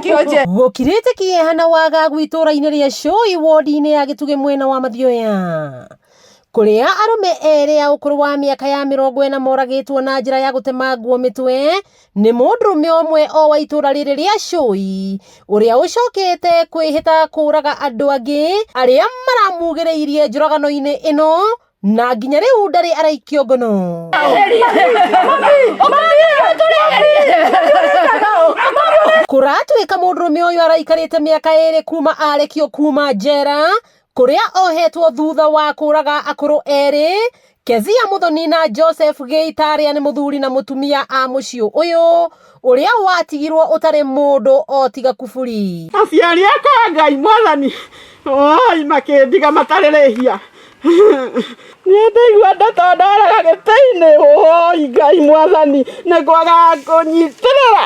Kĩonje. Gũkirĩte kĩeha na wagagu itũũra-inĩ rĩa Cũi wodi-inĩ ya Gĩtugĩ mwena wa Mathioya kũrĩa arũme erĩ a ũkũrũ wa mĩaka ya 40 moragĩtwo na njĩra ya gũtemangwo mĩtwe nĩ mũndũrũme ũmwe o wa itũũra rĩrĩ rĩa Cũi ũrĩa ũcokete kwĩhĩta kũraga andũ angĩ arĩa maramugĩrĩirie njũragano-inĩ ĩno na nginya rĩu ndarĩ araikio ngono. Kũratuĩka mũndũrũme ũyũ araikarĩte mĩaka ĩrĩ kuma arekio kuma njera kũrĩa ohetwo thutha wa kũraga akũrũ erĩ Kezia Muthoni na Joseph Gĩita arĩa nĩ mũthuri na mũtumia a mũciĩ ũyũ ũrĩa watigirwo ũtarĩ mũndũ o tiga kuburi. Aciari akwa Ngai mwathani oi makĩndiga matarĩ rĩhia. Niĩ ndaigua ndeto ndoraga gĩtĩ-inĩ oi Ngai mwathani nĩ kwaga kũnyitĩrĩra.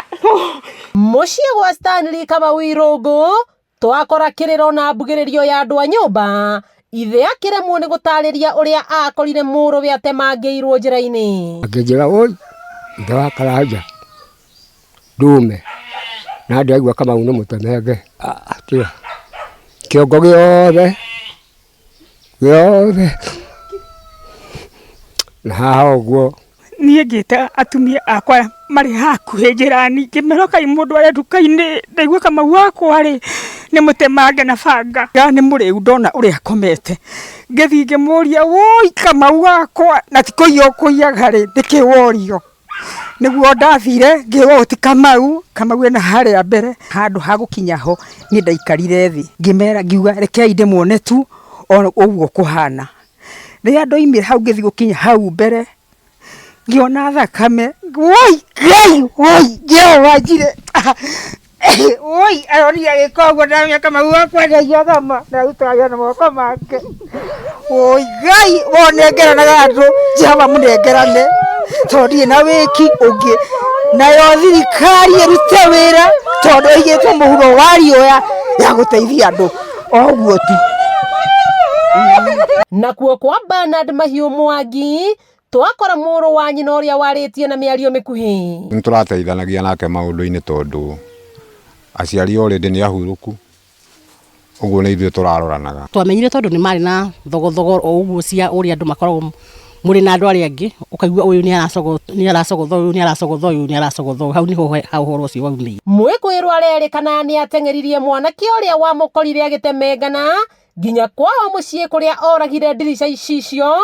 Mũciĩ gwa Stanley Kamau Irũngũ twakora kĩrĩro na mbugĩrĩrio ya andũ a nyũmba ithe akĩremwo nĩ gũtarĩria ũrĩa akorire mũrũwe atemangĩirwo njĩra-inĩ. Akĩnjĩra woi ithe wa Karanja ndume na ndaigua Kamau nĩ mũtemenge tiga kĩongo gĩothe gĩothe na haha ũguo. Niĩ ngĩta atumia akwa marĩ hakuhĩ njĩrani ngĩmera ũkai mũndware nduka-inĩ ndaigua Kamau wakwa rĩ nĩ mũtemange na banga. Nĩ mũrĩu ndona ũrĩa akomete ngĩthiĩ ngĩmũria woi Kamau wakwa na ti kũiya ũkũiyaga rĩ nĩkĩ worio. Nĩguo ndathire ngĩrwo ũyũ ti Kamau, Kamau ena harĩa mbere. Handũ ha gũkinya ho niĩ ndaikarire thĩ ngĩmera ngiuga rekei ndĩmuone tu o ũguo kũhana. Rĩrĩa ndoimire hau ngĩthiĩ gũkinya hau mbere ngĩona thakame, woi Ngai woi Jehova njire woi aronire agĩka ũguo ndamenya Kamau wakwa nĩaiyagama na na moko make. Woi Ngai wonengeranaga andũ Jehova mũnengerane tondũ ndirĩ na wĩki ũngĩ. Nayo thirikari ĩrute wĩra tondũ ĩigĩtwo mũhuro wa riũa ya gũteithia andũ o ũguo tu. Nakuo kwa Bernard Mahiũ Mwangi twakora mũrũ wa nyina ũrĩa warĩtie na mĩario mĩkuhĩ. Nĩ tũrateithanagia nake maũndũ-inĩ tondũ aciari already nĩ ahurũku, ũguo nĩ ithuĩ tũraroranaga. Twamenyire tondũ nĩ marĩ na thogothogo o ũguo cia ũrĩa andũ makoragwo mũrĩ na andũ arĩa angĩ, ũkaigua ũyũ nĩ aracogotha ũyũ, nĩ aracogotha ũyũ, nĩ aracogotha ũyũ, hau nĩho ũhoro ũcio waumĩire. Mwĩkũĩrwo arerĩkana nĩ ateng'eririe mwanake ũrĩa wamũkorire agĩtemengana nginya kwao mũciĩ kũrĩa oragire ndirica icicio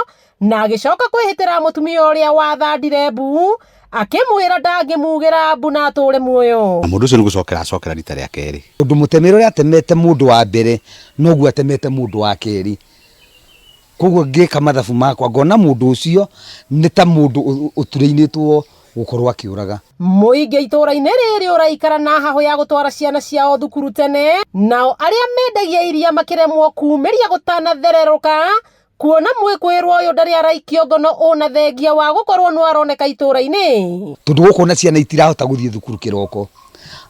na agĩcoka kwĩhĩtĩra mũtumia ũrĩa wathandire mbu akĩmwĩra ndangĩmugĩra mbu na atũre muoyo. Na mũndũ ũcio nĩ gũcokera acokera rita rĩa kerĩ. Tondũ mũtemere ũrĩa atemete mũndũ wa mbere noguo atemete mũndũ wa kerĩ. Koguo ngĩka mathabu makwa ngona mũndũ ũcio nĩ ta mũndũ ũturĩinĩtwo gũkorwo akĩũraga. Mũingĩ itũũra-inĩ rĩrĩ ũraikara na hahũ ya gũtwara ciana ciao thukuru tene, nao arĩa mendagia iria makĩremwo kumĩria gũtanathererũka, kuona mwĩkũĩrwo ũyũ ndarĩ araikio ngono ũna thengia wa gũkorwo no aroneka itũũra-inĩ. Tondũ gũkũ ona ciana itirahota gũthiĩ thukuru kĩroko.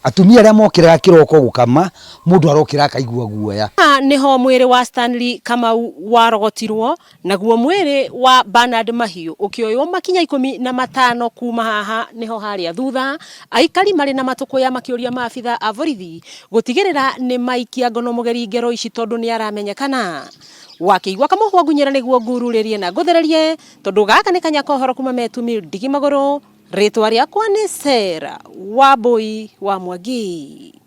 Atumia arĩa mokĩraga kĩroko gũkama, mũndũ arokĩra akaigua guoya. Haha nĩho mwĩrĩ wa Stanley Kamau warogotirwo, naguo mwĩrĩ wa Bernard Mahiũ ũkĩoywo makinya 15 kuma haha nĩho harĩa thutha, aikari marĩ na matũkũya makĩũria maabitha a borithi gũtigĩrĩra nĩ maikia ngono mũgeri ngero ici tondũ nĩ aramenyekana. Wakĩigua kamũhwa ngunyĩra nĩguo ngururĩrie na ngũthererie tondũ gaka nĩ kanya ka ũhoro kuma Metumi ndigi magũrũ, rĩtwa rĩakwa nĩ Sarah Wambui wa Mwangi.